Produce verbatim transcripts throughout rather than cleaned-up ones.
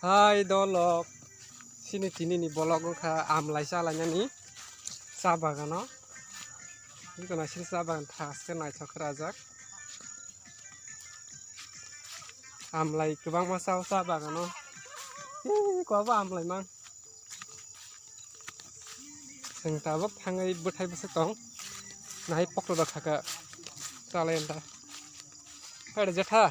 Hai dolok, sini tini ni bolok wngkha amlai chalainani cha bagano. Bikona sini cha bagan thaske naithok khe rajak. Amlai kwbangma cha o cha bagano. Ih, kobo amlai mang. Chwng tabuk thangwi bwthai bwswk tong. Nai pokto da khaka. Chalai anta. Hai da jetha.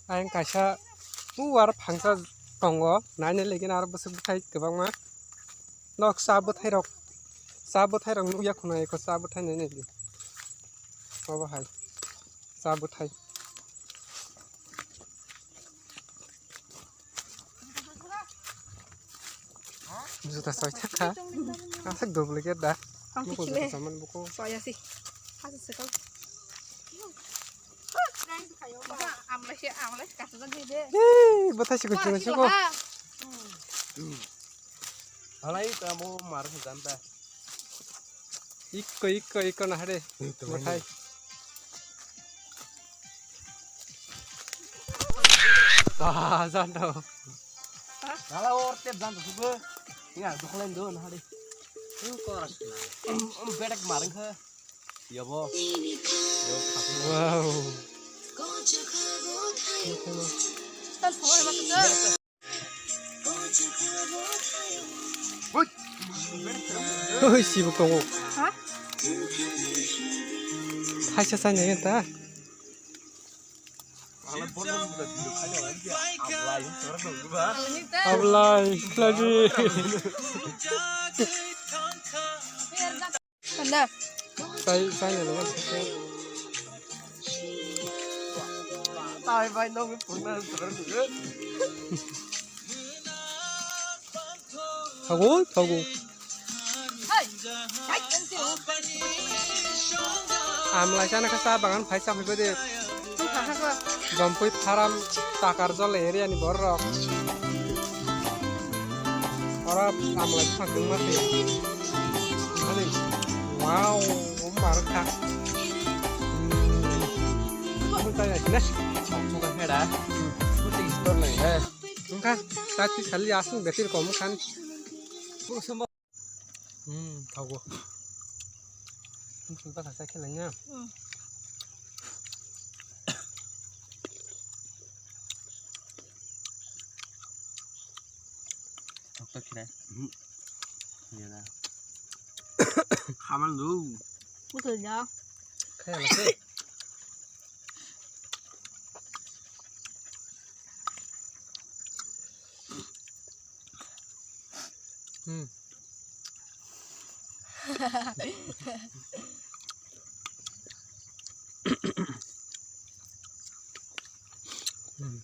Ayang kaisa puar phangsa tongo, naina legena aro bwswk bwthai kwbangma. Nok cha bwthairok, cha bwthairok nukya khuna eko cha bwthai nainai di. Obo hai cha bwthai. Juta soi thak kha. Aswk duplicate da. Ang Buko kile. Juta saman buko. Soya si. Hasa sekal. Amlai se, amlai se kasa jang de. Hei, bwthai se kuchung se ko. Alai ta mo mar se janta. Ikko, ikko, ikko na hade. Ikko bwthai. Ah, janta. Nala or tep janta subo. Inga, doklen do na hade. Ini koras na. Om, om, bedek mareng khe. Yabo. Yo, khapna. Wow. Tan sama sama tu. Oi, sibo tongo. Ha? Thaisa sa nai ta. Ablai, khladi. Anda. Sai, sai na lo. Tai bai no purna. Thago, thago. Amlai chana khe cha bagan phai cha phaiba de. Jompui Pharam Takarjala area ni borok. Ora amlai phang ma se. Ani, wow, um, mar kha. Hmm. Buka heda. Buka store nai, eh. Wngkha, tati sali aswk betir kom khan. Hmm, thago. Wngkha, bwsa sa khe lanya. Hmm. Tok tok khe. Hmm. Iya da. Khaman lu. Butul ya. Kaya lagi. Hmm. Hmm.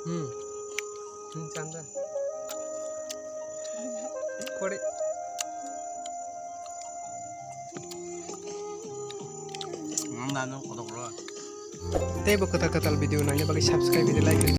Hmm. Hmm, chanda. Kore. Nang nang kodok ro. Tei bo kwtal kwtal video naina bagwi subscribe di, like di.